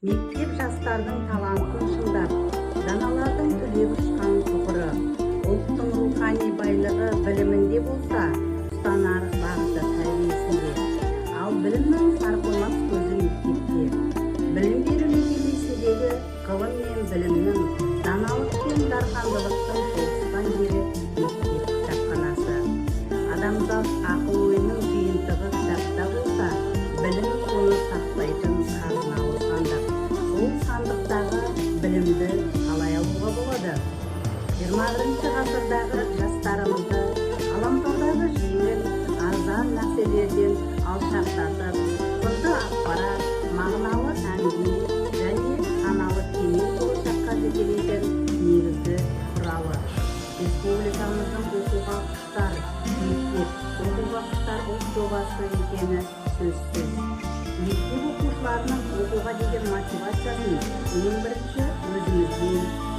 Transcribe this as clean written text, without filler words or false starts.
Мектеп жастардың талантын шыңдап, даналардың түлеп ұшқан тұғыры. Ұлттың рухани байлығы білімінде болса, ұстанар бағыты тәрбиесінде. Ал білімнің сарқылмас көзі мектепте. Білім беру мекемесіндегі ғылым мен білімнің, даналық пен дархандылықтың тоғысқан жері – мектеп кітапханасы. Адамзат ақыл ойының жиынтығы кітапта болса, білім соны сақтайтын қазыналы сандық. Сол сандықтағы білімді қалай алуға болады? 21-ғасырдағы жастарымызды ғаламтордағы жеңіл, арзан нәрселерден алшақтатып, құнды ақпарат, мағыналы әңгіме және саналы кемел болашаққа жетелейтін негізгі құралы – республикамыздың оқуға құштар мектеп, оқуға құштар ұлт жобасы екені сөзсіз. Мектеп оқушыларының оқуға деген мотивациясын ең бірінші өзімізден